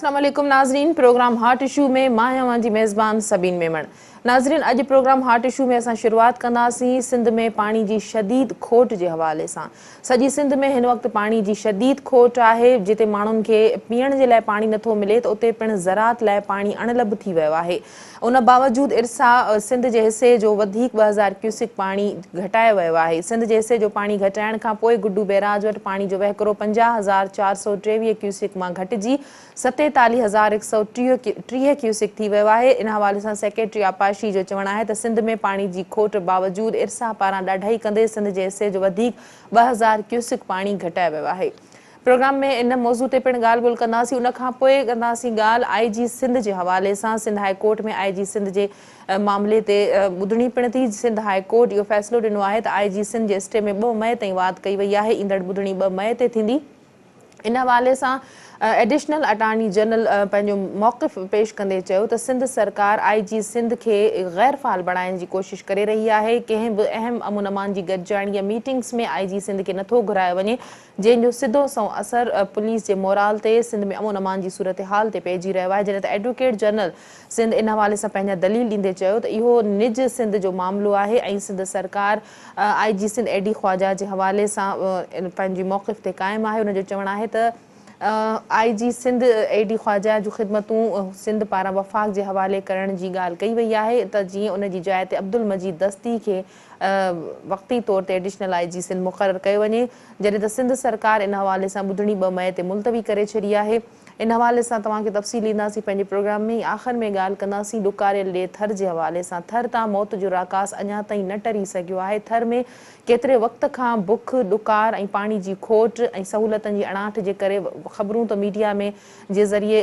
السلام عليڪم ناظرين پروگرام هاٽ اشو ۾ مان آهيان اوهان جي ميزبان سبين ميمڻ ناظرين اڄ پروگرام هاٽ اشو ۾ اسان شروعات ڪنداسين سنڌ ۾ پاڻي جي شديد کوٽ جي حوالي سان سڄي سنڌ ۾ هن وقت پاڻي جي شديد کوٽ آهي جتي ماڻهن کي پيئڻ جي لاء پاڻي نٿو ملي ته اتي پڻ زراعت لاء پاڻي اڻلڀ ٿي ويو آهي ان باوجود ارسا سنڌ جي حصي جو وڌيڪ 2000 ڪيوسڪ پاڻي گهٽايو ويو آهي. سنڌ جي حصي جو پاڻي گهٽائڻ کان پوء گڊو بئراج وٽ پاڻي جو وهڪرو 50,423 ڪيوسڪ مان گهٽجي 47,130 ڪيوسڪ ٿي ويو آهي. ان حوالي سان سيڪريٽري آبپاشي جو چوڻ آهي ته سنڌ ۾ پاڻي جي کوٽ باوجود ارسا پاران ڏاڍائي ڪندي سنڌ جي حصي جو وڌيڪ 2000 ڪيوسڪ پاڻي گهٽايو ويو آهي. پروگرام ۾ ان موضوع تي پڻ ڳالهه ٻولهه ڪنداسين ان کان پوء ڪنداسين ڳالهه آء جي سنڌ جي حوالي سان سنڌ هاء ڪورٽ ۾ آء جي سنڌ جي معاملي تي ٻڌڻي پڻ ٿي سنڌ هاء ڪورٽ اهو فيصلو ڏنو آهي ته آء جي سنڌ جي اسٽي ۾ 2 مئي تائين واڌ ڪئي وئي آهي ايندڙ ٻڌڻي 2 مئي تي ٿيندي ان حوالي سان ايڊيشنل اٽارني جنرل پنهنجو موقف پيش ڪندي چيو ته سنڌ سرڪار آء جي سنڌ کي غير فعال بڻائڻ جي ڪوشش ڪري رهي آهي ڪنهن به اهم امن امان جي گڏجاڻي يا ميٽنگس ۾ آء جي سنڌ کي نٿو گهرايو وڃي جنهن جو سڌو سنئون اثر پوليس جي مورال تي، سنڌ ۾ امن امان جي صورتحال تي پئجي رهيو آهي، جڏهن ته ايڊووڪيٽ جنرل سنڌ ان حوالي سان پنهنجا دليل ڏيندي چيو ته اهو نج سنڌ جو معاملو آهي ۽ سنڌ سرڪار آء جي سنڌ اي ڊي خواجه جي حوالي سان پنهنجي موقف تي قائم آهي، ان جو چوڻ آهي ته آء جي سنڌ اي ڊي خواجه جون خدمتون سنڌ پاران وفاق جي حوالي ڪرڻ جي ڳالهه ڪئي وئي آهي ته جيئن ان جي جاء تي عبدالمجيد دستي کي وقتي طور تي ايڊيشنل I جي سنڌ مقرر ڪيو وڃي، جڏهن ته سنڌ سرڪار ان حوالي سان ٻڌڻي 2 مئي تي ملتوي ڪري ڇڏي آهي. ان حوالي سان توهان کي تفصيل ڏينداسين پنهنجي پروگرام ۾ ۽ آخر ۾ ڳالهه ڪنداسين ڏڪاريل ڏيهه ٿر جي حوالي سان ٿر تان موت جو راڪاس اڃا تائين نه ٽري سگهيو آهي ٿر ۾ ڪيتري وقت کان بک، ڏڪار ۽ پاڻي جي کوٽ ۽ سهولتن جي اڻاٺ جي ڪري خبرون ته ميڊيا ۾ جي ذريعي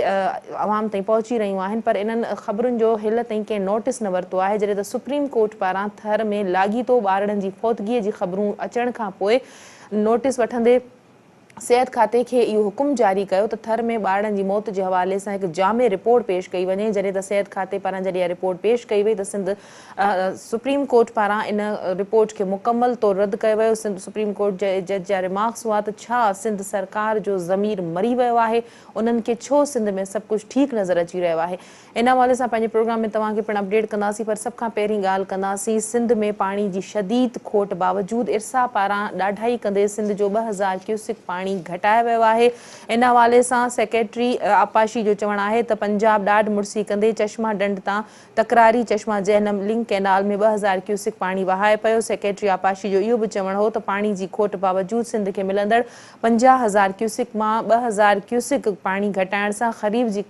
عوام تائين پهچي رهيون آهن پر انهن خبرن جو هيل تائين ڪنهن نوٽيس نه ورتو آهي جڏهن ته سپريم ڪورٽ پاران ٿر ۾ لاڳيتو ٻارڙن جي فوتگي جي خبرون اچڻ کان پوء نوٽيس وٺندي صحت کاتي کي اهو حڪم جاري ڪيو ته ٿر ۾ ٻارڙن جي موت جي حوالي سان هڪ جامع رپورٽ پيش ڪئي وڃي جڏهن ته صحت کاتي پاران جڏهن اها رپورٽ پيش ڪئي وئي ته سنڌ سپريم ڪورٽ پاران ان رپورٽ کي مڪمل طور رد ڪيو ويو. سنڌ سپريم ڪورٽ جي جج جا ريمارڪس هئا ته ڇا سنڌ سرڪار جو ضمير مري ويو آهي؟ انهن کي ڇو سنڌ ۾ سڀ ڪجهه ٺيڪ نظر اچي رهيو آهي؟ ان حوالي سان پنهنجي پروگرام ۾ توهان کي پڻ اپڊيٽ ڪنداسين پر سڀ کان پهرين ڳالهه ڪنداسين سنڌ ۾ پاڻي جي شديد کوٽ باوجود ارسا پاران ڏاڍائي ڪندي سنڌ جو 2000 ڪيوسڪ پاڻي گهٽايو ويو آهي ان حوالي سان سيڪريٽري آبپاشي جو چوڻ آهي ته پنجاب ڏاڍ مڙسي ڪندي چشما ڍنڍ تان تڪراري چشما جهلم لنڪ ڪئنال ۾ 2000 ڪيوسڪ پاڻي وهائي پيو، سيڪريٽري آبپاشي جو اهو به چوڻ هو ته پاڻي جي کوٽ باوجود سنڌ کي ملندڙ 50,000 ڪيوسڪ مان 2000 ڪيوسڪ پاڻي گهٽائڻ سان خريف جي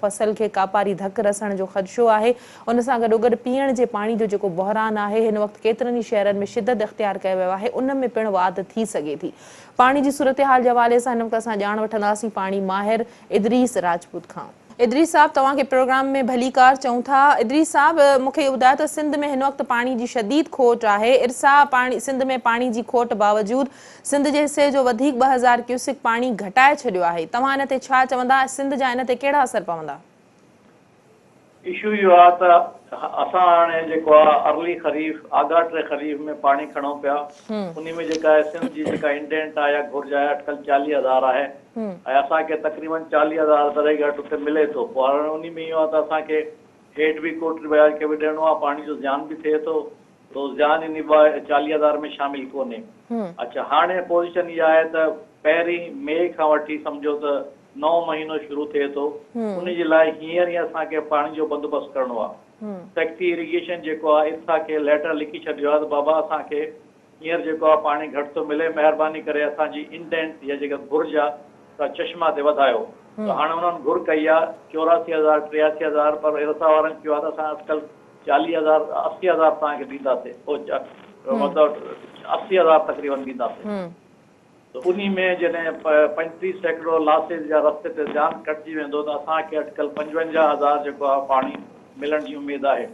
فصل کي ڪاپاري ڌڪ رسڻ جو خدشو آهي، ان سان گڏوگڏ پيئڻ جي پاڻي جو جيڪو بحران آهي هن وقت ڪيترن ئي شهرن ۾ شدت اختيار ڪيو ويو آهي ان ۾ پڻ واڌ ٿي سگهي ٿي. پاڻي جي صورتحال جي حوالي سان هن وقت اسان ڄاڻ وٺنداسين پاڻي ماهر ادريس راجپوت کان. ادريس صاحب توهان کي پروگرام ۾ ڀليڪار چئون ٿا. ادريس صاحب مون کي اهو ٻڌايو ته سنڌ ۾ هن وقت پاڻي جي شديد کوٽ آهي، ارسا پاڻي سنڌ ۾ پاڻي جي کوٽ باوجود سنڌ جي حصي جو وڌيڪ 2000 ڪيوسڪ پاڻي گهٽائي ڇڏيو آهي، توهان ان تي ڇا چوندا ۽ سنڌ جا ان تي ڪهڙا اثر پوندا؟ اشو اهو آهي ته اسان هاڻي جيڪو آهي ارلي خريف، آڳاٽي خريف ۾ پاڻي کڻون پيا، انهي ۾ جيڪا آهي سنڌ جي جيڪا انڊينٽ آهي يا گهرج آهي اٽڪل 40,000 آهي ۽ اسان کي تقريبن 40,000 ذري گهٽ اتي ملي ٿو پوء هاڻي انهي ۾ اهو آهي ته اسان کي هيٺ به ڪوٽڙي بئراج کي به ڏيڻو آهي پاڻي جو زيان به ٿئي ٿو ته زيان انهي 40,000 ۾ شامل ڪونهي. اڇا هاڻي پوزيشن اها آهي ته پهرين مئي کان وٺي سمجهو ته نئون مهينو شروع ٿئي ٿو ان جي لاء هينئر ئي اسان کي پاڻي جو بندوبست ڪرڻو آهي. سيڪريٽري اريگيشن جيڪو آهي ارسا کي ليٽر لکي ڇڏيو آهي ته بابا اسان کي هينئر جيڪو آهي پاڻي گهٽ ٿو ملي مهرباني ڪري اسان جي انڊينٽ يا جيڪا گهرج آهي سا چشما تي وڌايو ته هاڻي انهن گهر ڪئي آهي 84,000 83,000 پر ارسا وارن چيو آهي ته اسان اٽڪل 40,000 80,000 توهان کي ڏينداسين مطلب 80,000 تقريبن ڏينداسين ته انهي ۾ جڏهن 35% لاسز يا رستي تي زيان ڪٽجي ويندو ته اسان کي اٽڪل 55,000 جيڪو آهي پاڻي ملڻ جي اميد آهي.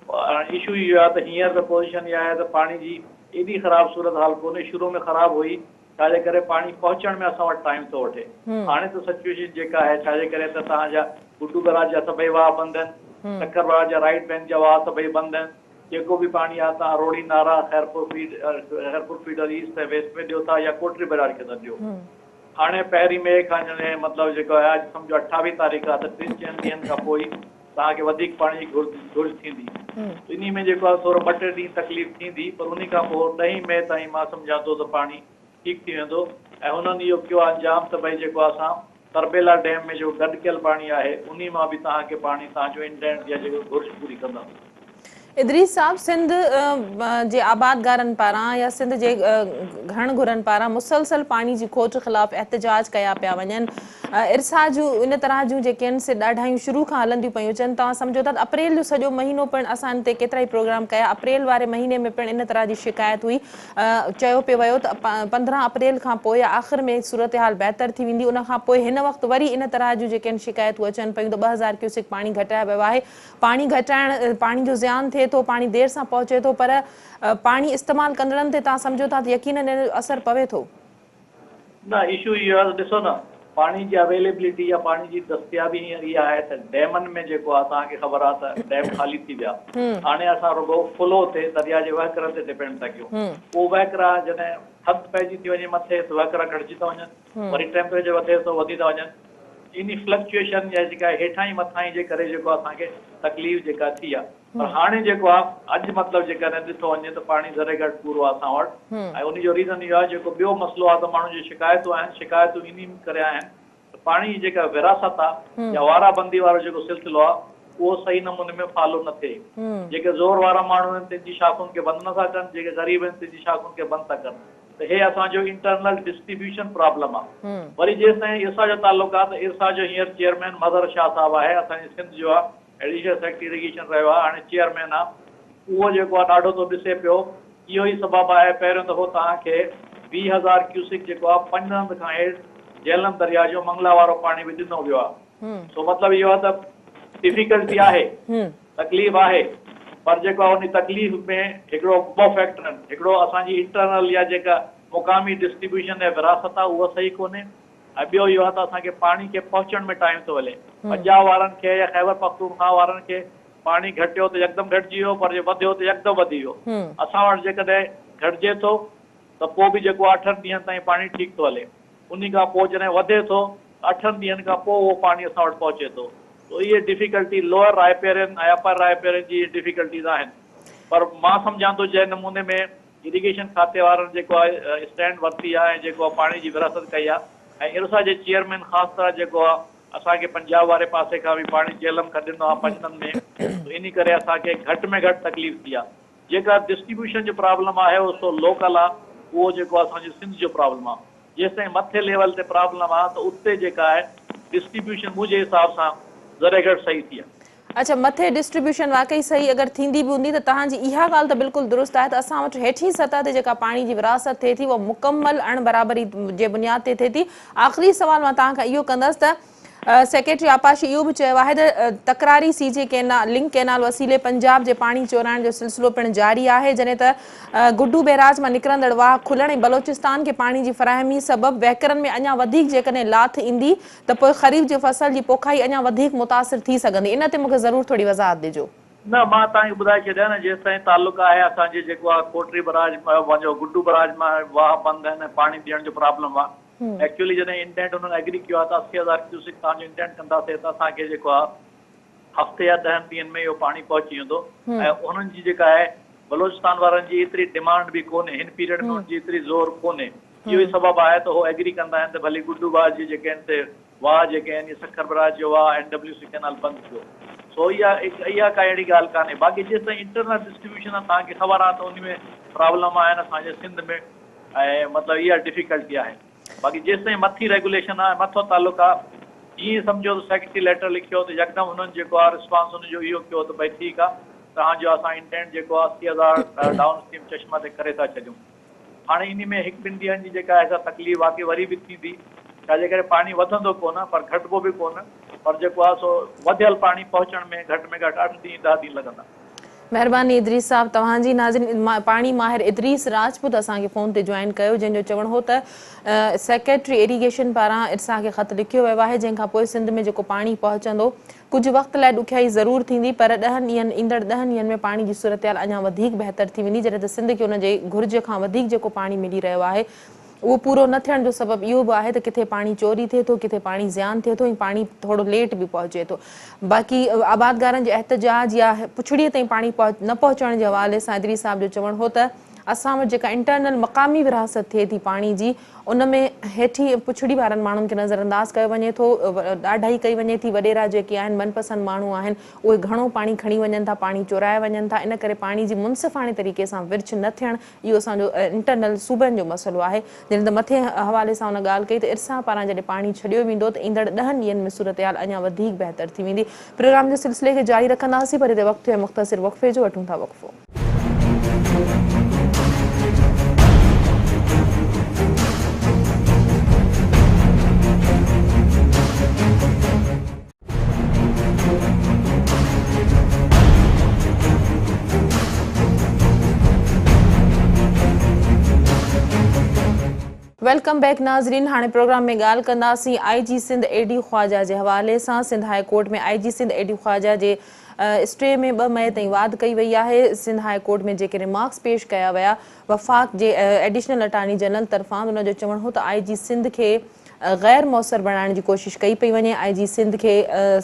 هاڻي اشو اهو آهي ته هينئر ته پوزيشن اها آهي ته پاڻي جي ايڏي خراب صورتحال ڪونهي شروع ۾ خراب هئي ڇا جي ڪري پاڻي پهچڻ ۾ اسان وٽ ٽائيم ٿو وٺي. هاڻي ته سچوئيشن جيڪا آهي ڇا جي ڪري ته توهان جا گڊو بئراج جا سڀئي واهه بند آهن، سکر بئراج جا رائيٽ بئنڪ جا واهه سڀئي بند آهن، جيڪو به پاڻي آهي توهان Rohri Nara, Khairpur feed, Khairpur feeder east ۽ west ۾ ڏيو ٿا يا ڪوٽڙي بئراج کي ٿا ڏيو. هاڻي پهرين مئي کان ڄڻي مطلب جيڪو آهي اڄ سمجهو 28 تاريخ آهي ته ٽن چئن ڏينهن کان پوء ئي توهان کي وڌيڪ پاڻي جي گهرج گهرج ٿيندي. انهي ۾ جيڪو آهي ٿورو ٻه ٽي ڏينهن تڪليف ٿيندي پر انهي کان پوء ڏهين مئي تائين مان سمجهان ٿو ته پاڻي ٺيڪ ٿي ويندو ۽ هنن اهو ڪيو آهي انجام ته ڀئي جيڪو آهي اسان تربيلا ڊيم ۾ جيڪو گڏ ڪيل پاڻي آهي انهي مان به توهان کي پاڻي توهان جو انڊينٽ يا جيڪو گهرج پوري ڪنداسين. ادريس صاحب سنڌ جي آبادگارن پاران يا سنڌ جي گهڻ گهرن پاران مسلسل پاڻي جي کوٽ خلاف احتجاج ڪيا پيا وڃن ارسا جون ان طرح جون جيڪي آهن سي ڏاڍايون شروع کان هلنديون پيون اچن توهان سمجهو ٿا ته اپريل جو سڄو مهينو پڻ اسان ان تي ڪيترائي پروگرام ڪيا اپريل واري مهيني ۾ پڻ ان طرح جي شڪايت هئي چيو پيو ويو ته 15 اپريل کان پوء يا آخر ۾ صورتحال بهتر ٿي ويندي ان کان پوء هن وقت وري ان طرح جون جيڪي آهن شڪايتون اچن پيون ته 2000 ڪيوسڪ پاڻي گهٽايو ويو آهي پاڻي گهٽائڻ پاڻي جو زيان ٿئي ٿو، پاڻي دير سان پهچي ٿو پر پاڻي استعمال ڪندڙن تي توهان سمجهو ٿا ته يقينن ان جو اثر پوي ٿو. نه اشو اهو آهي ته ڏسو نه پاڻي جي اويليبلٽي يا پاڻي جي دستيابي هينئر اها آهي ته ڊيمن ۾ جيڪو آهي توهان کي خبر آهي ته ڊيم خالي ٿي ويا هاڻي اسان رڳو فلو تي درياء جي وهڪرن تي ڊپينڊ ٿا ڪيون اهو وهڪرا جڏهن ٿڌ پئجي ٿي وڃي مٿي ته وهڪرا گهٽجي ٿا وڃن وري ٽيمپريچر وڌي ٿو وڌي ٿا وڃن انهي فلڪچوئيشن يا جيڪا هيٺاهين مٿاهين جي ڪري جيڪو اسان کي تڪليف جيڪا ٿي آ پر هاڻي جيڪو آ اڄ مطلب جيڪڏهن ڏٺو وڃي ته پاڻي ذري گهٽ پورو آ اسان وٽ ۽ انهي جو ريزن اهو آ جيڪو ٻيو مسئلو آ ته ماڻهن جون شڪايتون آهن شڪايتون انهي ڪري آهن ته پاڻي جي جيڪا ورهاست آ يا وارا بندي وارو جيڪو سلسلو آ اهو صحيح نموني ۾ فالو نه ٿئي جيڪي زور وارا ماڻهو آهن تن جي شاخن کي بند نه ٿا ڪن جيڪي غريب آهن تن جي شاخن کي بند ٿا ڪن. ته هي اسان جو انٽرنل ڊسٽريبيوشن پرابلم آ. وري جيستائين ارسا جو تعلق آ ته ارسا جو هينئر چيئرمين مظهر شاهه صاحب آهي اسان جي سنڌ جو آ ايڊيشنل سيڪريٽري اريگيشن رهيو آ هاڻي چيئرمين آ اهو جيڪو آ ڏاڍو ٿو ڏسي پيو اهو ئي سبب آهي پهريون دفعو توهان کي 20 هزار ڪيوسڪ جيڪو آ پنجند کان هيٺ جهلم درياء جو منگلا وارو پاڻي به ڏنو ويو آ سو مطلب اهو آ ته ڊفيڪلٽي آهي. تڪليف آهي پر جيڪو آهي انهي تڪليف ۾ هڪڙو ٻه فيڪٽر آهن هڪڙو اسان جي انٽرنل يا جيڪا مقامي ڊسٽريبيوشن يا ورهاست آهي اها صحيح ڪونهي ۽ ٻيو اهو آهي ته اسان کي پاڻي کي پهچڻ ۾ ٽائيم ٿو هلي پنجاب وارن کي يا خيبر پختونخواهه وارن کي پاڻي گهٽيو ته يڪدم گهٽجي ويو پر جي وڌيو ته يڪدم وڌي ويو اسان وٽ جيڪڏهن گهٽجي ٿو ته پوء به جيڪو اٺن ڏينهن تائين پاڻي ٺيڪ ٿو هلي انهي کان پوء جڏهن وڌي ٿو ته اٺن ڏينهن کان پوء اهو پاڻي اسان وٽ پهچي ٿو ته اهي difficulty lower riparian ۽ upper riparian جي اهي ڊفيڪلٽيز آهن پر مان سمجهان ٿو جنهن نموني ۾ اريگيشن کاتي وارن جيڪو آهي اسٽينڊ ورتي آهي ۽ جيڪو آهي پاڻي جي ورهاست ڪئي آهي ۽ ارسا جي چيئرمين خاص طرح جيڪو آهي اسان کي پنجاب واري پاسي کان به پاڻي جهلم کان ڏنو آهي پنجند ۾ ته انهي ڪري اسان کي گهٽ ۾ گهٽ تڪليف ٿي آهي جيڪا ڊسٽريبيوشن جو پرابلم آهي اهو سو لوڪل آ اهو جيڪو اسان جي سنڌ جو پرابلم آ جيستائين مٿي ليول تي پرابلم آ ته اتي جيڪا آهي ڊسٽريبيوشن منهنجي حساب سان ذري گهٽ صحيح ٿي آ. اڇا مٿي ڊسٽريبيوشن واقعي صحيح اگر ٿيندي به هوندي ته توهان جي اها ڳالهه ته بلڪل درست آهي ته اسان وٽ هيٺين سطح تي جيڪا پاڻي جي ورهاست ٿئي ٿي اها مڪمل اڻ برابري جي بنياد تي ٿئي ٿي آخري سوال مان توهان کان اهو ڪندس ته سيڪريٽري آبپاشي اهو به چيو آهي ته تڪراري سي جي لنڪ ڪينال وسيلي پنجاب جي پاڻي چورائڻ جو سلسلو پڻ جاري آهي جڏهن ته گڊو بئراج مان نڪرندڙ واهه کلڻ ۽ بلوچستان کي پاڻي جي فراهمي سبب وهڪرن ۾ اڃا وڌيڪ جيڪڏهن لاٿ ايندي ته پوء خريف جي فصل جي پوکائي اڃا وڌيڪ متاثر ٿي سگهندي ان تي مون کي ضرور ٿوري وضاحت ڏجو. نه مان توهان کي ٻڌائي ڇڏيان نه جيستائين تعلق آهي اسان جي جيڪو آهي ڪوٽڙي بئراج پنهنجو گڊو بئراج مان واهه بند آهن ۽ پاڻي ڏيڻ جو پرابلم آهي ايڪچوئلي جڏهن انڊينٽ انهن ايگري ڪيو آهي ته 80 هزار ڪيوسڪ توهان جو انڊينٽ ڪنداسين ته اسان کي جيڪو آهي هفتي يا ڏهن ڏينهن ۾ اهو پاڻي پهچي ويندو ۽ انهن جي جيڪا آهي بلوچستان وارن جي ايتري ڊمانڊ به ڪونهي هن پيريڊ ۾ انهن جي ايتري زور ڪونهي اهو ئي سبب آهي ته هو ايگري ڪندا آهن ته ڀلي گڊو باز جي جيڪي آهن سي واهه جيڪي آهن سکر بئراج جو واهه اين ڊبليو سي ڪينال بند ٿيو سو اها اها ڪا اهڙي ڳالهه ڪانهي باقي جيستائين انٽرنل ڊسٽريبيوشن آهي توهان کي خبر آهي ته ان ۾ پرابلم آهن اسان جي سنڌ ۾ ۽ مطلب اها ڊفيڪلٽي آهي باقي جيستائين مٿي ريگوليشن آهي مٿو تعلق آهي جيئن سمجهو ته سيڪريٽري ليٽر لکيو ته يڪدم هنن جيڪو آهي رسپانس ان جو اهو ڪيو ته ڀئي ٺيڪ آهي توهان جو اسان انڊينٽ جيڪو آهي 80 هزار ڊائون اسٽريم چشما تي ڪري ٿا ڇڏيون هاڻي انهي ۾ هڪ ٻن ڏينهن جي جيڪا آهي سا تڪليف واقعي وري به ٿيندي ڇا جي ڪري پاڻي وڌندو ڪونه پر گهٽبو به ڪونه پر جيڪو آهي سو وڌيل پاڻي پهچڻ ۾ گهٽ ۾ گهٽ اٺ ڏينهن ڏهه ڏينهن لڳندا. مهرباني ادريس صاحب توهان جي ناظرين پاڻي ماهر ادريس راجپوت اسان کي فون تي جوائن ڪيو جنهن جو چوڻ هو ته سيڪريٽري ايريگيشن پاران ارسا کي خط لکيو ويو آهي جنهن کان پوء سنڌ ۾ جيڪو پاڻي پهچندو ڪجهه وقت لاء ڏکيائي ضرور ٿيندي پر ڏهن ڏينهن ايندڙ ڏهن ڏينهن ۾ پاڻي جي صورتحال اڃا وڌيڪ بهتر ٿي ويندي جڏهن ته سنڌ کي ان جي گهرج کان وڌيڪ جيڪو پاڻي ملي رهيو آهي. اهو پورو نه ٿيڻ جو سبب اهو به آهي ته ڪٿي پاڻي چوري ٿئي ٿو، ڪٿي پاڻي زيان ٿئي ٿو ۽ پاڻي ٿورو ليٽ به پهچي ٿو. باقي آبادگارن جي احتجاج يا پڇڙيء تائين پاڻي نه پهچڻ جي حوالي سان ادريس صاحب جو چوڻ هو ته اسان وٽ جيڪا انٽرنل مقامي ورهاست ٿئي ٿي پاڻي جي ان ۾ هيٺين پڇڙي وارن ماڻهن کي نظرانداز ڪيو وڃي ٿو، ڏاڍائي ڪئي وڃي ٿي، وڏيرا جيڪي آهن من پسند ماڻهو آهن اهي گهڻو پاڻي کڻي وڃن ٿا، پاڻي چورائي وڃن ٿا، ان ڪري پاڻي جي منصفاڻي طريقي سان ورڇ نه ٿيڻ اهو اسان جو انٽرنل صوبن جو مسئلو آهي. جڏهن ته مٿين حوالي سان هن ڳالهه ڪئي ته ارسا پاران جڏهن پاڻي ڇڏيو ويندو ته ايندڙ ڏهن ڏينهن ۾ صورتحال اڃا وڌيڪ بهتر ٿي ويندي. پروگرام جي سلسلي کي جاري رکنداسين پر هتي وقت ٿيو آهي مختصر وقفي جو وٺون ٿا وقفو. Welcome back ناظرين هاڻي پروگرام ۾ ڳالهه ڪنداسين I G Sindh A D Khawaja جي حوالي سان Sindh high court ۾ I G Sindh A D Khawaja جي اسٽي ۾ 2 مئي تائين واڌ ڪئي وئي آهي سنڌ هاء ڪورٽ ۾ جيڪي ريمارڪس پيش ڪيا ويا وفاق جي ايڊيشنل اٽارني جنرل طرفان ان جو چوڻ هو ته آء جي سنڌ کي غير موثر بڻائڻ جي ڪوشش ڪئي پئي وڃي، آء جي سنڌ کي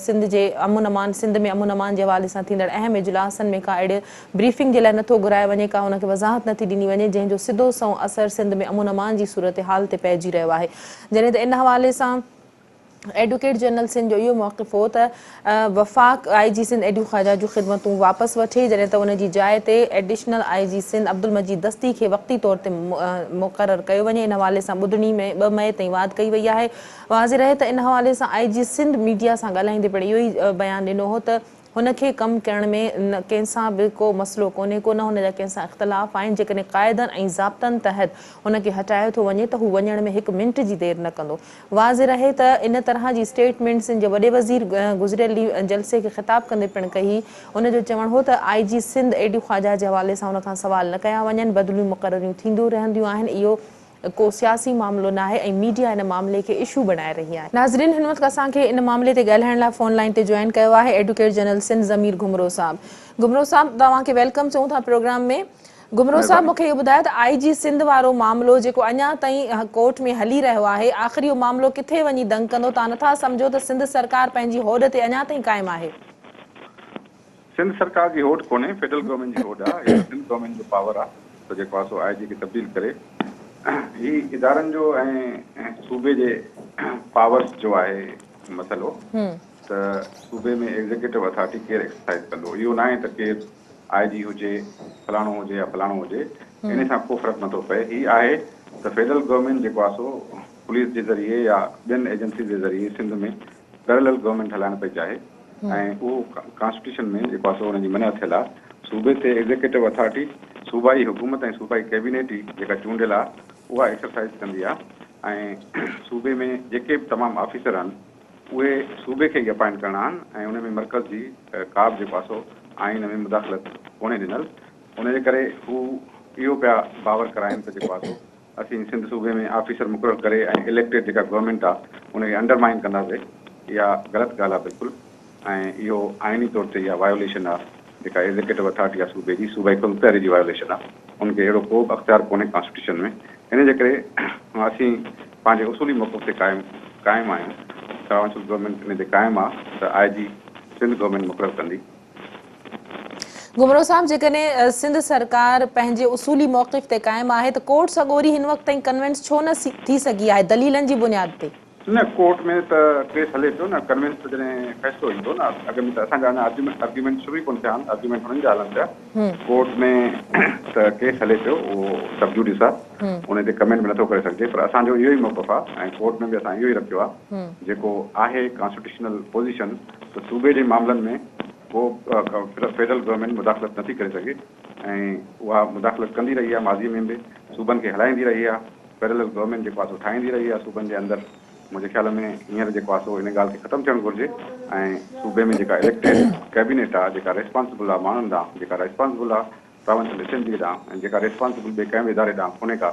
سنڌ جي امن امان سنڌ ۾ امن امان جي حوالي سان ٿيندڙ اهم اجلاسن ۾ ڪا اهڙي بريفنگ جي لاء نٿو گهرايو وڃي ڪا ان کي وضاحت نٿي ڏني وڃي جنهن جو سڌو سنئون اثر سنڌ ۾ امن امان جي صورتحال تي پئجي رهيو آهي جڏهن ته ان حوالي سان ايڊوڪيٽ جنرل سنڌ جو اهو موقف هو ته وفاق I G Sindh A D Khawaja جون خدمتون واپس وٺي جڏهن ته ان جي جاء تي additional I G Sindh Abdul Majeed Dasti کي وقتي طور تي مقرر ڪيو وڃي ان حوالي سان ٻڌڻي ۾ 2 مئي تائين واڌ ڪئي وئي آهي واضح رهي ته ان حوالي سان آء جي سنڌ ميڊيا سان ڳالهائيندي پڻ اهو ئي بيان ڏنو هو ته هن کي ڪم ڪرڻ ۾ نه ڪنهن سان به ڪو مسئلو ڪونهي ڪو نه هن جا ڪنهن سان اختلاف آهن جيڪڏهن قاعدن ۽ ضابطن تحت هن کي هٽايو ٿو وڃي ته هو وڃڻ ۾ هڪ منٽ جي دير نه ڪندو. واضح رهي ته ان طرح جي اسٽيٽمينٽ سنڌ جي وڏي وزير گذريل ڏينهن جلسي کي خطاب ڪندي پڻ ڪئي هئي ان جو چوڻ هو ته آء جي سنڌ اي ڊي خواجه جي حوالي سان هن کان سوال نه ڪيا وڃن بدليون مقرريون ٿينديون رهنديون آهن اهو ڪو سياسي معاملو ناهي ۽ ميڊيا ان معاملي کي اشو بڻائي رهي آهي. ناظرين هن وقت اسان کي ان معاملي تي ڳالهائڻ لاء فون لائين تي جوائن ڪيو آهي ايڊوڪيٽ جنرل سنڌ ضمير گهمرو صاحب. گهمرو صاحب توهان کي welcome چئون ٿا پروگرام ۾. گهمرو صاحب مون کي اهو ٻڌايو ته آء جي سنڌ وارو معاملو جيڪو اڃا تائين ڪورٽ ۾ هلي رهيو آهي آخر اهو معاملو ڪٿي وڃي دنگ ڪندو توهان نٿا سمجهو ته سنڌ سرڪار پنهنجي هوڏ تي اڃا تائين قائم آهي. سنڌ سرڪار جي هوڏ ڪونهي فيڊرل گورنمينٽ جي هوڏ آ هي سنڌ گورنمينٽ جو پاور آ ته جيڪو آ سو آء جي کي تبديل ڪري هي ادارن جو ۽ صوبي جي پاورس جو آهي مسئلو ته صوبي ۾ ايگزيڪيوٽو اٿارٽي ڪير ايڪسرسائز ڪندو اهو ناهي ته ڪير آء جي هجي فلاڻو هجي يا فلاڻو هجي انهي سان ڪو فرق نٿو پئي هي آهي ته فيڊرل گورنمينٽ جيڪو آ سو پوليس جي ذريعي يا ٻين ايجنسيز جي ذريعي سنڌ ۾ پيرلل گورنمينٽ هلائڻ پئي چاهي ۽ اهو ڪانسٽيٽيوشن ۾ جيڪو آهي سو ان جي منع ٿيل آهي. صوبي تي ايگزيڪيوٽو اٿارٽي صوبائي حڪومت ۽ صوبائي ڪيبينيٽ ئي جيڪا چونڊيل آهي اها ايڪسرسائز ڪندي آهي ۽ صوبي ۾ جيڪي به تمام آفيسر آهن اهي صوبي کي ئي اپائنٽ ڪرڻا آهن ۽ ان ۾ مرڪز جي ڪا به جيڪو آهي سو آئين ۾ مداخلت ڪونهي ڏنل ان جي ڪري هو اهو پيا باور ڪرائين ته جيڪو آهي سو اسين سنڌ صوبي ۾ آفيسر مقرر ڪري ۽ اليڪٽيڊ جيڪا گورنمينٽ آ ان کي انڊر مائن ڪنداسي اها غلط ڳالهه آ بلڪل ۽ اهو آئيني طور تي اها وايوليشن آ جيڪا ايگزيڪيٽو اٿارٽي آ صوبي جي صوبائي خودمختياري جي وايوليشن آ ان کي اهڙو ڪو به اختيار ڪونهي ڪانسٽيٽيوشن ۾ ان جي ڪري اسين پنهنجي اصولي موقف تي قائم قائم آهيون پراونشل گورنمينٽ ان تي قائم آ ته آء جي سنڌ گورنمينٽ مقرر ڪندي. گهمرو صاحب جيڪڏهن سنڌ سرڪار پنهنجي اصولي موقف تي قائم آهي ته ڪورٽ سڳوري هن وقت تائين ڪنوينس ڇو نه ٿي سگهي آهي دليلن جي بنياد تي؟ نه ڪورٽ ۾ ته ڪيس هلي پيو نه ڪنوينس ته جڏهن فيصلو ايندو نه اڳ ۾ ته اسان جا اڃا آرگيومينٽ شروع ئي ڪونه ٿيا آهن آرگيومينٽ هنن جا هلن پيا ڪورٽ ۾ ته ڪيس هلي پيو اهو سب جوڊس آهي ان تي ڪمينٽ به نٿو ڪري سگهجي پر اسان جو اهو ئي موقف آهي ۽ ڪورٽ ۾ به اسان اهو ئي رکيو آهي جيڪو آهي ڪانسٽيٽيوشنل پوزيشن ته صوبي جي معاملن ۾ ڪو به فيڊرل گورنمينٽ مداخلت نٿي ڪري سگهي ۽ اها مداخلت ڪندي رهي آهي ماضي ۾ به صوبن کي هلائيندي رهي آهي پيرلل گورنمينٽ جيڪو آهي سو ٺاهيندي رهي آهي صوبن جي اندر منهنجي خيال ۾ هينئر جيڪو آهي سو ان ڳالهه کي ختم ٿيڻ گهرجي ۽ صوبي ۾ جيڪا اليڪٽيڊ ڪيبينيٽ آهي جيڪا ريسپانسبل آهي ماڻهن ڏانهن جيڪا ريسپانسبل آهي پراونشل اسيمبليء ڏانهن ۽ جيڪا ريسپانسبل ٻئي ڪنهن به اداري ڏانهن ڪونهي ڪا،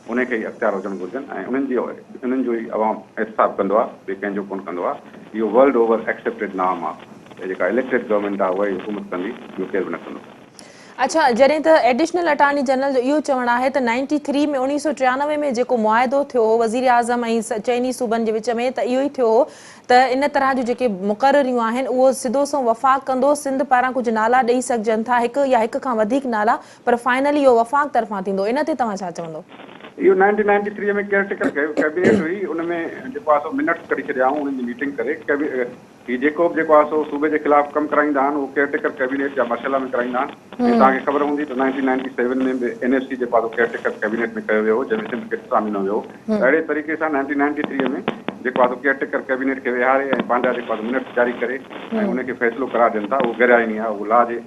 انهي کي ئي اختيار هجڻ گهرجن ۽ انهن جي انهن جو ئي عوام احتساب ڪندو آهي، ٻئي ڪنهن جو ڪونه ڪندو آهي. اهو ورلڊ اوور ايڪسيپٽيڊ نارم آهي ته جيڪا اليڪٽيڊ گورنمينٽ آهي اها ئي حڪومت ڪندي، ٻيو ڪير به نه ڪندو. اڇا جڏهن ته ايڊيشنل اٽارني جنرل جو اهو چوڻ آهي ته نائنٽي ٿري ۾ 1993 ۾ جيڪو معاهدو ٿيو هو وزيراعظم ۽ چئني صوبن جي وچ ۾ ته اهو ئي ٿيو هو ته ان طرح جون جيڪي مقرريون آهن اهو سڌو سنئون وفاق ڪندو، سنڌ پاران ڪجهه نالا ڏئي سگهجن ٿا هڪ يا هڪ کان وڌيڪ نالا پر فائنلي اهو وفاق طرفان ٿيندو ان تي توهان ڇا چوندو؟ اهو nineteen ninety three ۾ care taker cabinet هئي ان ۾ جيڪو آهي سو منٽس ڪڍي ڇڏيا هئائون انهن جي ميٽنگ ڪري هي جيڪو به جيڪو آهي سو صوبي جي خلاف ڪم ڪرائيندا آهن اهو ڪيئر ٽيڪر ڪيبينيٽ يا مارشل لا ۾ ڪرائيندا آهن ۽ توهان کي خبر هوندي ته نائنٽين نائنٽي سيون ۾ به اين ايف سي جيڪو آهي سو ڪيئر ٽيڪر ڪيبينيٽ ۾ ڪيو ويو هو جنهن ۾ سنڌ کي شامل نه ويو هو ته اهڙي طريقي سان نائنٽين نائنٽي ٿري ۾ جيڪو آهي سو ڪيئر ٽيڪر ڪيبينيٽ کي ويهاري ۽ پنهنجا جيڪو آهي سو منٽس جاري ڪري ۽ ان کي فيصلو قرار ڏين ٿا اهو غير آئيني آهي اهو لا جي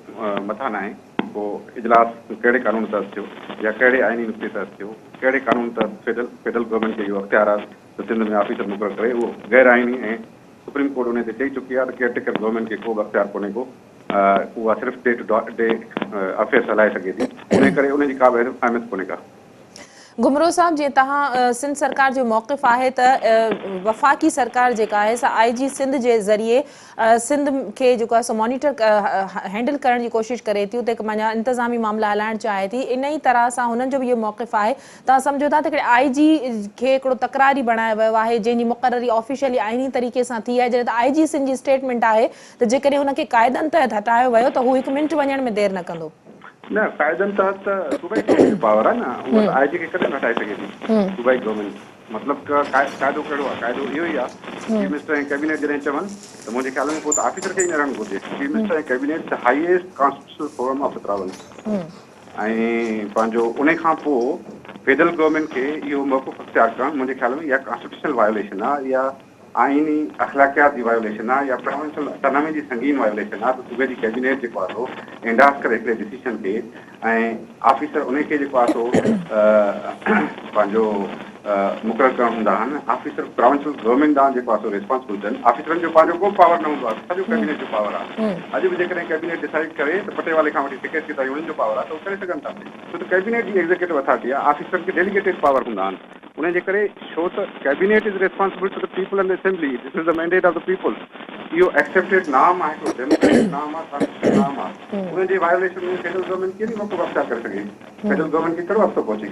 مٿان ناهي پوء اجلاس ڪهڙي قانون تحت ٿيو يا ڪهڙي آئيني نقطي تحت ٿيو ڪهڙي قانون تحت فيڊرل فيڊرل گورنمينٽ کي اهو اختيار آهي ته سنڌ ۾ آفيسر مقرر ڪري اهو غير آئيني ۽ سپريم ڪورٽ انهي تي چئي چڪي آهي ته ڪيئر ٽيڪر گورنمينٽ کي ڪو به اختيار ڪونهي ڪو اها صرف ڊي ٽو ڊي افيئرس هلائي سگهي ٿي انهي ڪري انهي جي ڪا به اهميت ڪونهي ڪا. گهمرو صاحب جيئن توهان سنڌ سرڪار جو موقف آهي ته وفاقي سرڪار جيڪا آهي سا آئي جي سنڌ جي ذريعي سنڌ کي جيڪو آهي سو مانيٽر هينڊل ڪرڻ جي ڪوشش ڪري ٿي اتي معنيٰ انتظامي معاملا هلائڻ چاهي ٿي انهي طرح سان هنن جو به اهو موقف آهي توهان سمجهو ٿا ته هڪڙي آء جي کي هڪڙو تڪراري بڻايو ويو آهي جنهن جي مقرري آفيشلي آئيني طريقي سان ٿي آهي جڏهن ته آء جي سنڌ جي اسٽيٽمينٽ آهي ته جيڪڏهن هن کي قاعدن تحت هٽايو ويو ته هو هڪ منٽ وڃڻ ۾ دير نه ڪندو. نه قاعدن تحت ته صوبائي گورنمينٽ جو پاور آهي نه اها ته آء جي کي ڪڏهن به هٽائي سگهي ٿي صوبائي گورنمينٽ مطلب ته قاعدو ڪهڙو آهي قاعدو اهو ئي آهي چيف منسٽر ۽ ڪيبينيٽ جڏهن چون ته منهنجي خيال ۾ پوء ته آفيسر کي ئي نه رهڻ گهرجي chief minister ۽ cabinet the highest constitutional forum of the province. ۽ پنهنجو انهي کان پوء فيڊرل گورنمينٽ کي اهو موقف اختيار ڪرڻ منهنجي خيال ۾ اها ڪانسٽيٽيوشنل وايوليشن آهي اها آئيني اخلاقيات جي وايوليشن آهي يا پراونشل اٽانامي جي سنگين وايوليشن آهي ته صوبي جي ڪيبينيٽ جيڪو آهي سو اينڊارس ڪري هڪڙي ڊسيشن کي ۽ آفيسر انهي کي جيڪو آهي سو پنهنجو مقرر ڪرڻ هوندا آهن آفيسر پراونشل گورنمينٽ ڏانهن جيڪو آهي سو ريسپانسبل ٿين آفيسرن جو پنهنجو ڪو پاور نه هوندو آهي سڄو ڪيبينيٽ جو پاور آهي اڄ به جيڪڏهن ڪيبينيٽ ڊسائيڊ ڪري ته پٽيوالي کان وٺي سيڪريٽري تائين انهن جو پاور آهي ته هو ڪري سگهن ٿا ڇو ته ڪيبينيٽ جي ايگزيڪيٽو اٿارٽي آهي آفيسرن کي ڊيليگيٽيڊ پاور هوندا آهن انهي جي ڪري ڇو ته cabinet is responsible to the people and assembly this is the mandate of the people اهو ايڪسيپٽيڊ نارم آهي هڪڙو ڊيموڪريٽڪ نارم آهي ڪانسٽيٽيوشنل نارم آهي انهي جي وايوليشن ۾ فيڊرل گورنمينٽ ڪيئن موقف اختيار ڪري سگهي فيڊرل گورنمينٽ کي ڪهڙو واسطو پهچي.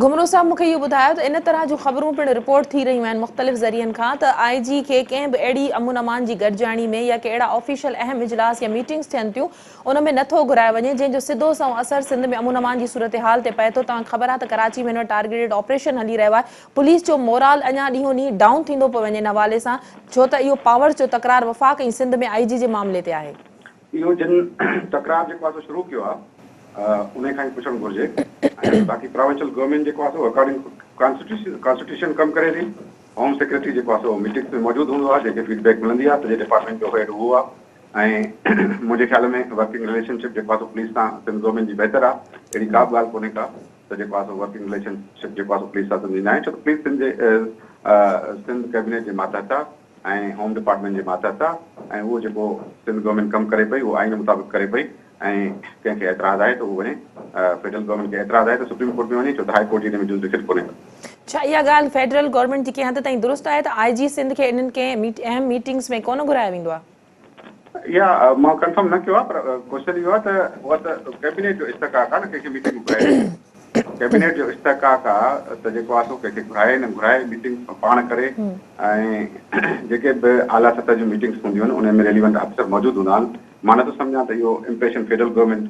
گهمرو صاحب مون کي اهو ٻڌايو ته ان طرح جون خبرون پڻ رپورٽ ٿي رهيون آهن مختلف ذريعن کان ته آء جي کي ڪنهن به اهڙي امن امان جي گڏجاڻي ۾ يا ڪي اهڙا آفيشل اهم اجلاس يا ميٽنگس ٿين ٿيون ان ۾ نه ٿو گهرايو وڃي جنهن جو سڌو سنئون اثر سنڌ ۾ امن امان جي صورتحال تي پئي ٿو توهان کي خبر آهي ته ڪراچي ۾ هن وقت ٽارگيٽيڊ آپريشن هلي رهيو آهي پوليس جو مورال اڃا ڏينهون ڏينهن ڊائون ٿيندو پيو وڃي ان حوالي سان ڇو ته اهو پاورز جو تڪرار وفاق ۽ سنڌ ۾ آء جي جي معاملي تي آهي. اهو جن تڪرار جيڪو آهي سو شروع ڪيو آهي انهي کان ئي پڇڻ گهرجي ۽ باقي پراونشل گورنمينٽ جيڪو آهي سو اڪارڊنگ ڪانسٽيٽيوشن ڪم ڪري ٿي هوم سيڪريٽري جيڪو آهي سو ميٽنگس ۾ موجود هوندو آهي جنهن کي فيڊ بيڪ ملندي آهي سڄي ڊپارٽمينٽ جو هيڊ اهو آهي ۽ منهنجي خيال ۾ ورڪنگ رليشن شپ جيڪو آهي سو پوليس سان سنڌ گورنمينٽ جي بهتر آهي اهڙي ڪا به ڳالهه ڪونهي ڪا ته جيڪو آهي سو ورڪنگ رليشن شپ جيڪو آهي سو پوليس سان سنڌ جي ناهي ڇو ته پوليس سنڌ جي سنڌ ڪيبينيٽ جي ماتحت آهي ۽ هوم ڊپارٽمينٽ جي ماتحت آ ۽ اهو جيڪو سنڌ گورنمينٽ ڪم ڪري پئي اهو آئين مطابق ڪري پئي ۽ ڪنهن کي اعتراض آهي ته اهو وڃي فيڊرل گورنمينٽ کي اعتراض آهي ته سپريم ڪورٽ ۾ وڃي ڇو ته هاء ڪورٽ جي ان ۾ جوزڊڪشن ڪونهي ڪا. ڇا اها ڳالهه فيڊرل گورنمينٽ جي ڪنهن حد تائين درست آهي ته آء جي سنڌ کي انهن ڪنهن اهم ميٽنگس ۾ ڪونه گهرايو ويندو آهي؟ اها مان ڪنفرم نه ڪيو آهي پر ڪوئسچن اهو آهي ته اها ته ڪيبينيٽ جو استحقاق آهي نه ڪنهن کي ميٽنگ گهرائي ڪيبينيٽ جو استحقاق آهي ته جيڪو آهي سو ڪنهن کي گهرائي نه گهرائي ميٽنگ پاڻ ڪري ۽ جيڪي به اعليٰ سطح جون ميٽنگس هونديون آهن انهن ۾ ريليونٽ آفيسر موجود هوندا آهن مان نٿو سمجهان ته اهو امپريشن فيڊرل گورنمينٽ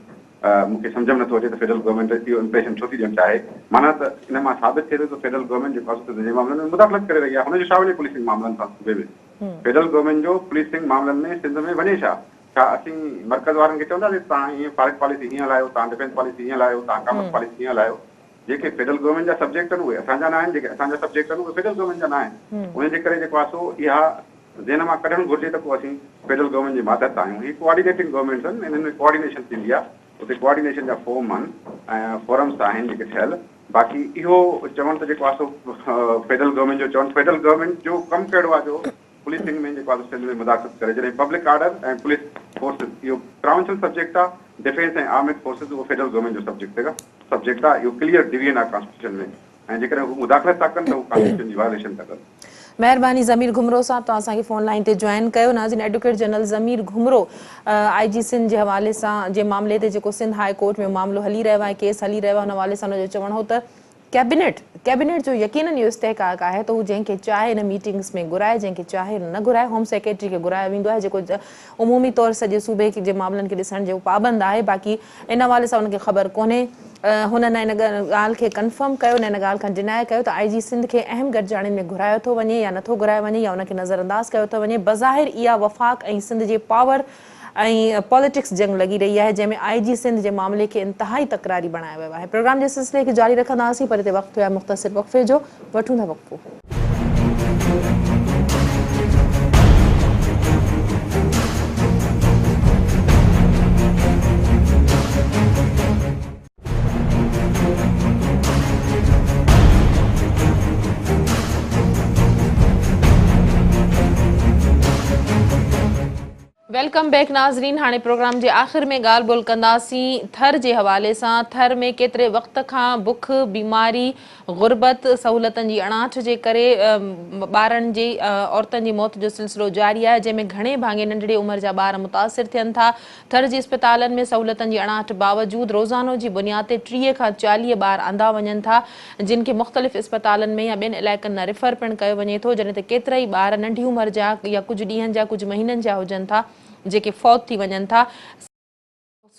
مون کي سمجهه ۾ نٿو اچي ته فيڊرل گورنمينٽ اهو امپريشن ڇو ٿي ڏيڻ چاهي معنيٰ ته ان مان ثابت ٿئي ٿو ته فيڊرل گورنمينٽ جيڪو آهي سو سنڌ جي معاملن ۾ مداخلت ڪري رهي آهي هن جو ڇا وڃي پوليسنگ معاملن سان صوبي ۾ فيڊرل گورنمينٽ جو پوليسنگ معاملن ۾ سنڌ ۾ وڃي ڇا؟ ڇا اسين مرڪز وارن کي چونداسين ته توهان هيئن فارين پاليسي هيئن هلايو، توهان ڊفينس پاليسي هيئن هلايو، توهان ڪامرس پاليسي هيئن هلايو؟ جيڪي فيڊرل گورنمينٽ جا سبجيڪٽ آهن اهي اسان جا ناهن، جيڪي اسان جا سبجيڪٽ آهن اهي فيڊرل گورنمينٽ جا ناهن. انهي جي ڪري جيڪو آهي سو اها ذهن مان ڪڍڻ گهرجي ته ڪو اسين فيڊرل گورنمينٽ جي ماتحت آهيون. هي ڪوآرڊينيٽنگ گورنمينٽس آهن، انهن ۾ ڪوآرڊينيشن ٿيندي آهي، اتي ڪوآرڊينيشن جا فورم آهن ۽ فورمس آهن جيڪي ٺهيل. باقي اهو چوڻ ته جيڪو آهي سو فيڊرل گورنمينٽ جو چوڻ فيڊرل گورنمينٽ جو ڪم ڪهڙو آهي جو پوليسنگ ۾ جيڪو آهي سو سنڌ ۾ مداخلت ڪري جڏهن پبلڪ آرڊر ۽ پوليس فورسز اهو پراونشل سبجيڪٽ آهي ڊفينس ۽ آرمڊ فورسز اهو فيڊرل گورنمينٽ جو سبجيڪٽ آهي اهو ڪليئر ڊويزن آهي ڪانسٽيٽيوشن ۾ ۽ جيڪڏهن هو مداخلت ٿا ڪن ته هو ڪانسٽيٽيوشن جي وايوليشن ٿا ڪن. مهرباني ضمير گهمرو صاحب توهان اسان کي فون لائين تي جوائن ڪيو. ناظرين advocate general Zamir Ghumro I G Sindh جي حوالي سان جي معاملي تي جيڪو سنڌ هاء ڪورٽ ۾ معاملو هلي رهيو آهي ڪيس هلي رهيو آهي ان حوالي سان ان جو چوڻ هو ته ڪيبنيٽ ڪيبنيٽ جو يقينن اهو استحقاق آهي ته هو جنهن کي چاهي ان ميٽنگس ۾ گهرائي جنهن کي چاهي نه گهرائي هوم سيڪريٽري کي گهرايو ويندو آهي جيڪو عمومي طور سڄي صوبي جي معاملن کي ڏسڻ جو پابند آهي باقي ان حوالي سان ان کي خبر ڪونهي هن نه ان ڳالهه کي ڪنفرم ڪيو نه ان ڳالهه کان ڊنائي ڪيو ته آء جي سنڌ کي اهم گڏجاڻين ۾ گهرايو ٿو وڃي يا نٿو گهرايو وڃي يا ان کي نظرانداز ڪيو ٿو وڃي بظاهر اها وفاق ۽ سنڌ جي پاور ۽ پاليٽڪس جنگ لڳي رهي آهي جنهن ۾ آء جي سنڌ جي معاملي کي انتهائي تڪراري بڻايو ويو آهي پروگرام جي سلسلي کي جاري رکنداسين پر هتي وقت ٿيو آهي مختصر وقفي جو وٺون ٿا وقفو. Welcome back ناظرين هاڻي پروگرام جي آخر ۾ ڳالهه ٻولهه ڪنداسين ٿر جي حوالي سان ٿر ۾ ڪيتري وقت کان بک بيماري غربت سهولتن جي اڻاٺ جي ڪري ٻارن جي عورتن جي موت جو سلسلو جاري آهي جنهن ۾ گهڻي ڀاڱي ننڍڙي عمر جا ٻار متاثر ٿين ٿا ٿر جي اسپتالن ۾ سهولتن جي اڻاٺ باوجود روزانو جي بنياد تي 30 کان 40 ٻار آندا وڃن ٿا جن کي مختلف اسپتالن ۾ يا ٻين علائقن ڏانهن ريفر پڻ ڪيو وڃي ٿو جڏهن ته ڪيترائي ٻار ننڍي عمر جا يا ڪجهه ڏينهن جا ڪجهه مهينن جا هجن ٿا جيڪي فوت ٿي وڃن ٿا.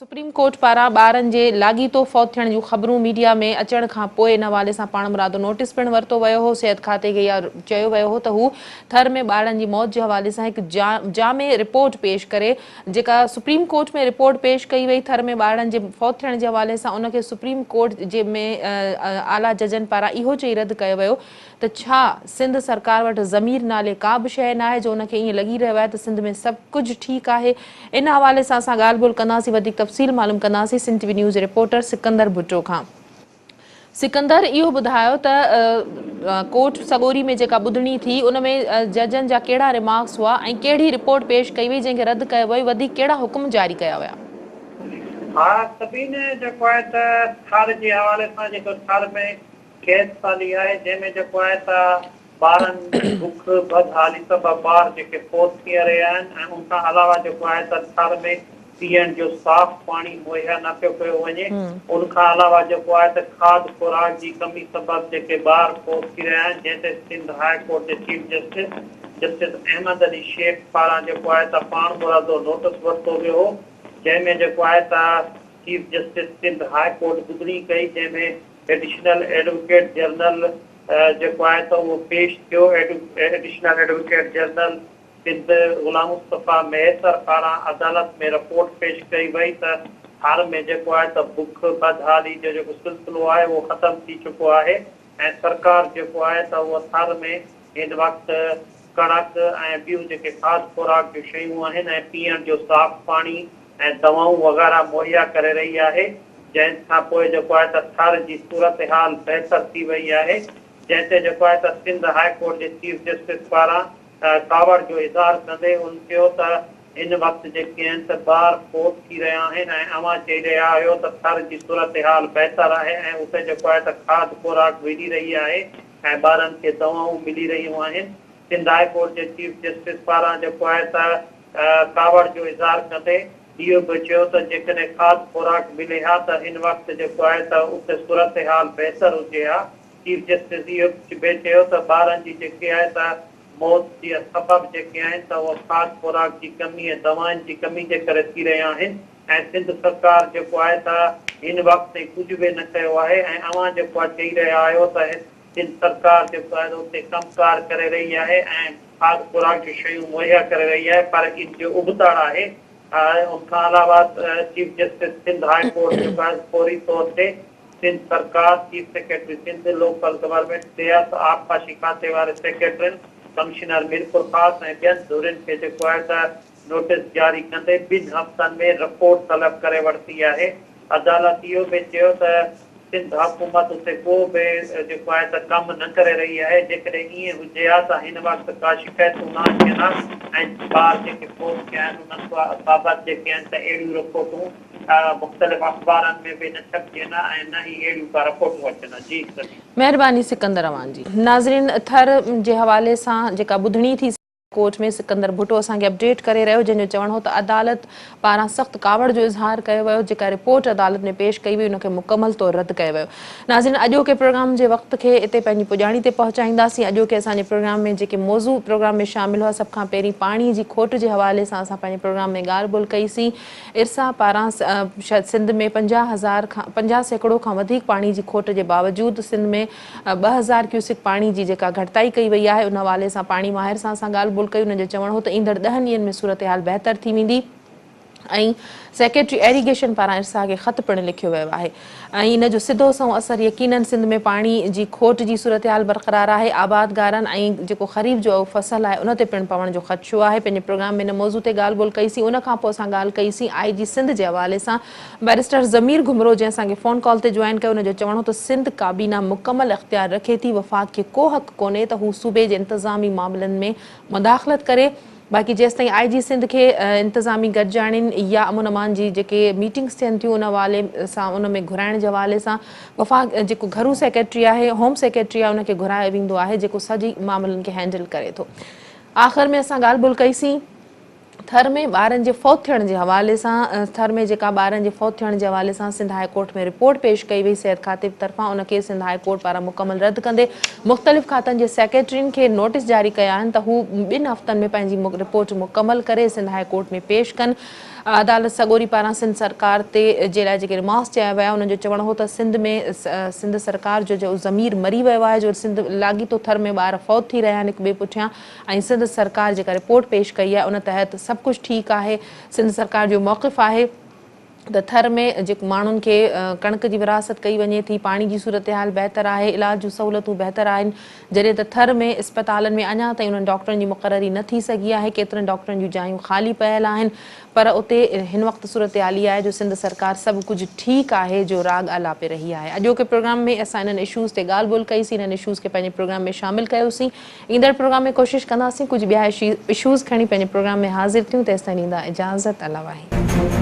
سپريم ڪورٽ پاران ٻارن جي لاڳيتو فوت ٿيڻ جون خبرون ميڊيا ۾ اچڻ کان پوء ان حوالي سان پاڻمرادو نوٽيس پڻ ورتو ويو هو صحت کاتي کي اها چيو ويو هو ته هو ٿر ۾ ٻارڙن جي موت جي حوالي سان هڪ جامع رپورٽ پيش ڪري جيڪا سپريم ڪورٽ ۾ رپورٽ پيش ڪئي وئي ٿر ۾ ٻارڙن جي فوت ٿيڻ جي حوالي سان ان کي سپريم ڪورٽ جي ۾ اعليٰ ججن پاران اهو چئي رد ڪيو ويو ته ڇا سنڌ سرڪار وٽ ضمير نالي ڪا به شيء ناهي جو ان کي ائين لڳي رهيو آهي ته سنڌ ۾ سڀ ڪجهه ٺيڪ آهي ان حوالي سان اسان ڳالهه ٻولهه ڪنداسين وڌيڪ تفصيل معلوم ڪنداسين سنڌ ٽي وي نيوز جي رپورٽر سڪندر ڀٽو کان. سڪندر اهو ٻڌايو ته ڪورٽ سڳوري ۾ جيڪا ٻڌڻي ٿي ان ۾ ججن جا ڪهڙا ريمارڪس هئا ۽ ڪهڙي رپورٽ پيش ڪئي وئي جنهن کي رد ڪيو ويو وڌيڪ ڪهڙا حڪم جاري ڪيا ويا. ها سبين جيڪو آهي ته ٿر جي حوالي سان جيڪو ٿر ۾ قحط سالي آهي جنهن ۾ جيڪو آهي ته ٻارن بک بدحالي سبب ٻار جيڪي فوت ٿي رهيا آهن ۽ ان کان علاوه جيڪو آهي ته ٿر ۾ پيئڻ جو صاف پاڻي مهيا نه پيو ڪيو وڃي ان کان علاوه جيڪو آهي ته کاڌ خوراڪ جي ڪمي سبب جيڪي ٻار فوت ٿي رهيا آهن جنهن تي سنڌ هاء ڪورٽ جي chief justice justice Ahmed Ali Shaikh پاران جيڪو آهي ته پاڻمرادو نوٽس ورتو ويو هو جنهن ۾ جيڪو آهي ته chief justice Sindh high court ٻڌڻي ڪئي جنهن ۾ ايڊيشنل ايڊووڪيٽ جنرل جيڪو آهي ته اهو پيش ٿيو، additional advocate general Sindh Ghulam Mustafa Mahesar پاران عدالت ۾ رپورٽ پيش ڪئي وئي ته ٿر ۾ جيڪو آهي ته بک، بدحالي جو جيڪو سلسلو آهي اهو ختم ٿي چڪو آهي ۽ سرڪار جيڪو آهي ته اهو ٿر ۾ هن وقت ڪڻڪ ۽ ٻيون جيڪي کاڌ خوراڪ جون شيون آهن ۽ پيئڻ جو صاف پاڻي ۽ دوائون وغيره مهيا ڪري رهي آهي جنهن کان پوء جيڪو آهي ته ٿر جي صورتحال بهتر ٿي وئي آهي جنهن تي جيڪو آهي ته سنڌ هاء ڪورٽ جي چيف جسٽس پاران ڪاوڙ جو اظهار ڪندي ان چيو ته هن وقت جيڪي آهن ته ٻار فوت ٿي رهيا آهن ۽ اوهان چئي رهيا آهيو ته ٿر جي صورتحال بهتر آهي ۽ اتي جيڪو آهي ته کاڌ خوراڪ ملي رهي آهي ۽ ٻارن کي دوائون ملي رهيون آهن سنڌ هاء ڪورٽ جي چيف جسٽس پاران جيڪو آهي ته ڪاوڙ جو اظهار ڪندي اهو به چيو ته جيڪڏهن کاڌ خوراڪ ملي ها ته هن وقت جيڪو آهي ته اتي صورتحال بهتر هجي ها. چيف جسٽس اهو به چيو ته ٻارن جي جيڪي آهي ته موت جي سبب جيڪي آهن ته اهي کاڌ خوراڪ جي ڪمي ۽ دوائن جي ڪمي جي ڪري ٿي رهيا آهن ۽ سنڌ سرڪار جيڪو آهي ته هن وقت تائين ڪجهه به نه ڪيو آهي ۽ اوهان جيڪو آهي چئي رهيا آهيو ته سنڌ سرڪار جيڪو آهي ته اتي ڪم ڪار ڪري رهي آهي ۽ کاڌ خوراڪ جون شيون مهيا ڪري رهي آهي پر ان جو ابتڙ آهي. ان کان علاوه chief justice Sindh high court جيڪو آهي فوري طور تي سنڌ سرڪار، chief secretary Sindh, local government, صحت، آبپاشي کاتي واري سيڪريٽرين، ڪمشنر ميرپورخاص ۽ ٻين ڌرين کي جيڪو آهي ته نوٽيس جاري ڪندي ٻن هفتن ۾ رپورٽ طلب ڪري ورتي آهي. عدالت اهو به چيو ته سنڌ حڪومت اتي ڪو به جيڪو آهي ته ڪم نه ڪري رهي آهي، جيڪڏهن ائين هجي ها ته هن وقت ڪا شڪايتون نه اچن ها ۽ ٻار جيڪي فوت ٿيا آهن انهن بابت جيڪي آهن ته اهڙيون رپورٽون مختلف اخبارن ۾ به نه ڇپجن ها ۽ نه ئي اهڙيون ڪا رپورٽون اچن ها. جي سميع. مهرباني سڪندر اوهان جي. ناظرين ٿر جي حوالي سان جيڪا ٻڌڻي ٿي ڪورٽ ۾ سڪندر ڀٽو اسان کي اپڊيٽ ڪري رهيو جنهن جو چوڻ هو ته عدالت پاران سخت ڪاوڙ جو اظهار ڪيو ويو جيڪا رپورٽ عدالت ۾ پيش ڪئي وئي ان کي مڪمل طور رد ڪيو ويو ناظرين اڄوڪي پروگرام جي وقت کي اتي پنهنجي پڄاڻي تي پهچائينداسين اڄوڪي اسان جي پروگرام ۾ جيڪي موضوع پروگرام ۾ شامل هئا سڀ کان پهرين پاڻي جي کوٽ جي حوالي سان اسان پنهنجي پروگرام ۾ ڳالهه ٻولهه ڪئي سين ارسا پاران سنڌ ۾ 50 هزار کان 50% کان وڌيڪ پاڻي جي کوٽ جي باوجود سنڌ ۾ 2000 ڪيوسڪ پاڻي جي جيڪا گهٽتائي ڪئي وئي آهي ان حوالي سان پاڻي ماهر سان اسان ڳالهه ٻولهه ڪئي انهن جو چوڻ هو ته ايندڙ ڏهن ڏينهن ۾ صورتحال بهتر ٿي ويندي ۽ سيڪريٽري ايريگيشن پاران ارسا کي خط پڻ لکيو ويو آهي ۽ ان جو سڌو سنئون اثر يقينن سنڌ ۾ پاڻي جي کوٽ جي صورتحال برقرار آهي آبادگارن ۽ جيڪو خريف جو فصل آهي ان تي پڻ پوڻ جو خدشو آهي پنهنجي پروگرام ۾ ان موضوع تي ڳالهه ٻولهه ڪئي سين ان کان پوء اسان ڳالهه ڪئي سين آء جي سنڌ جي حوالي سان بئريسٽر ضمير گهمرو جنهن اسان کي فون ڪال تي جوائن ڪيو ان جو چوڻ هو ته سنڌ ڪابينا مڪمل اختيار رکي ٿي وفاق کي ڪو حق ڪونهي ته هو صوبي جي انتظامي معاملن ۾ مداخلت ڪري باقي جيستائين آء جي سنڌ کي انتظامي گڏجاڻين يا امن امان جي جيڪي ميٽنگس ٿين ٿيون ان حوالي سان ان ۾ گهرائڻ جي حوالي سان وفاق جيڪو گهرو سيڪريٽري آهي هوم سيڪريٽري آهي ان کي گهرايو ويندو آهي جيڪو سڄي معاملن کي هينڊل ڪري ٿو آخر ۾ اسان ڳالهه ٻولهه ڪئي سين ٿر ۾ ٻارن جي فوت ٿيڻ جي حوالي سان ٿر ۾ جيڪا ٻارن جي فوت ٿيڻ جي حوالي سان سنڌ هاء ڪورٽ ۾ رپورٽ پيش ڪئي وئي صحت کاتي طرفان ان کي سنڌ هاء ڪورٽ پاران مڪمل رد ڪندي مختلف کاتن جي سيڪريٽرين کي نوٽيس جاري ڪيا آهن ته هو ٻن هفتن ۾ پنهنجي رپورٽ مڪمل ڪري سنڌ هاء ڪورٽ ۾ پيش ڪن. عدالت سڳوري پاران سنڌ سرڪار تي جي لاء جيڪي ريمارڪس چيا ويا انهن جو چوڻ هو ته سنڌ ۾ سنڌ سرڪار جو جو ضمير مري ويو آهي جو سنڌ لاڳيتو ٿر ۾ ٻار فوت ٿي رهيا آهن هڪ ٻئي پٺيان ۽ سنڌ سرڪار جيڪا رپورٽ پيش ڪئي آهي ان تحت سڀ ڪجهه ٺيڪ آهي سنڌ سرڪار جو موقف آهي ته ٿر ۾ جيڪو ماڻهن کي ڪڻڪ جي ورهاست ڪئي وڃي ٿي، پاڻي جي صورتحال بهتر آهي، علاج جون سهولتون بهتر آهن، جڏهن ته ٿر ۾ اسپتالن ۾ اڃا تائين انهن ڊاڪٽرن جي مقرري نه ٿي سگهي آهي، ڪيترن ڊاڪٽرن جون جايون خالي پيل آهن پر اتي هن وقت صورتحال اها آهي جو سنڌ سرڪار سڀ ڪجهه ٺيڪ آهي جو راڳ آلاپي رهي آهي. اڄوڪي پروگرام ۾ اسان انهن اشوز تي ڳالهه ٻولهه ڪئي سين، انهن اشوز کي پنهنجي پروگرام ۾ شامل ڪيوسين. ايندڙ پروگرام ۾ ڪوشش ڪنداسين ڪجهه ٻيا اشوز کڻي پنهنجي پروگرام ۾ حاضر ٿيون تيستائين ڏيندا اجازت الله واهي.